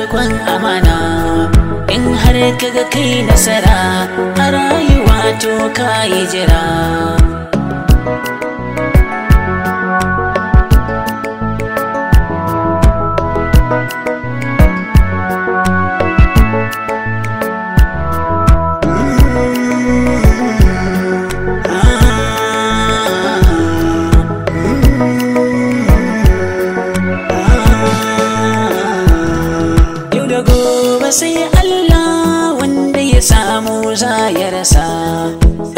rikon amana. In har kaga kai nasara a rayuwa to ka yi jira. Yau da gobe sai Allah, wanda ya samu za ya rasa.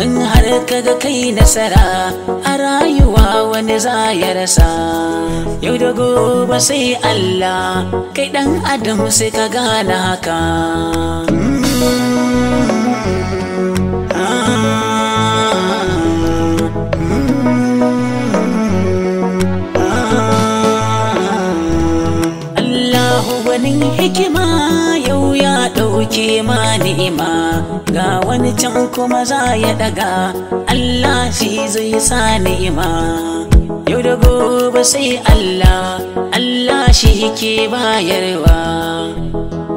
In har kaga kai nasara a rayuwa, wani za ya rasa. Yau da gobe sai Allah, kai dan adam sai ka gane haka. Allahu gwanin hikima, yau ya ɗauke ma ni'ima, ga wani can kuma za ya ɗaga. Allah shi zai sa ni'ima. Yau da gobe sai Allah, Allah shi ke bayarwa,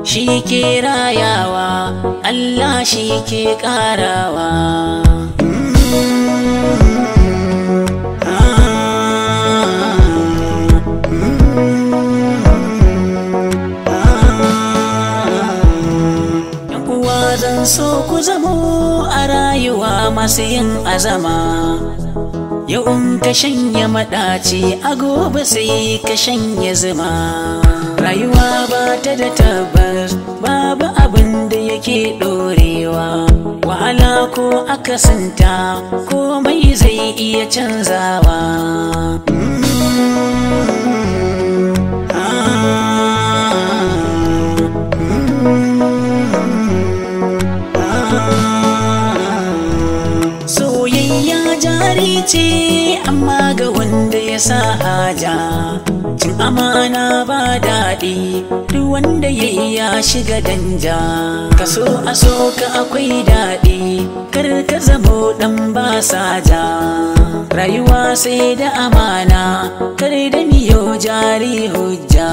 shi ke rayawa, Allah shi ke ƙarawa. Yan uwa, zan so ku zamo a rayuwa masu yin azama. Yau in ka shanye maɗaci, a gobe sai ka shanye zuma. Rayuwa ba ta da tabbas, babu abin da yake ɗorewa. Wahala ko akasinta, komai zai iya canzawa. Soyayya jari ce, amma ga wanda ya sa haja. Cin amana ba daɗi, duk wanda ya iya shiga danja. Ka so a so ka akwai daɗi, kar ka zamo ɗan ba saja. Rayuwa sai da amana, kar da miyo jari hujja.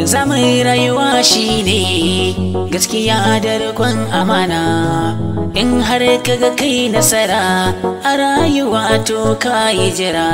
Zaman rayuwa shine gaskiya da rikon amana. In har kaga kai nasara a rayuwa to ka yi jira.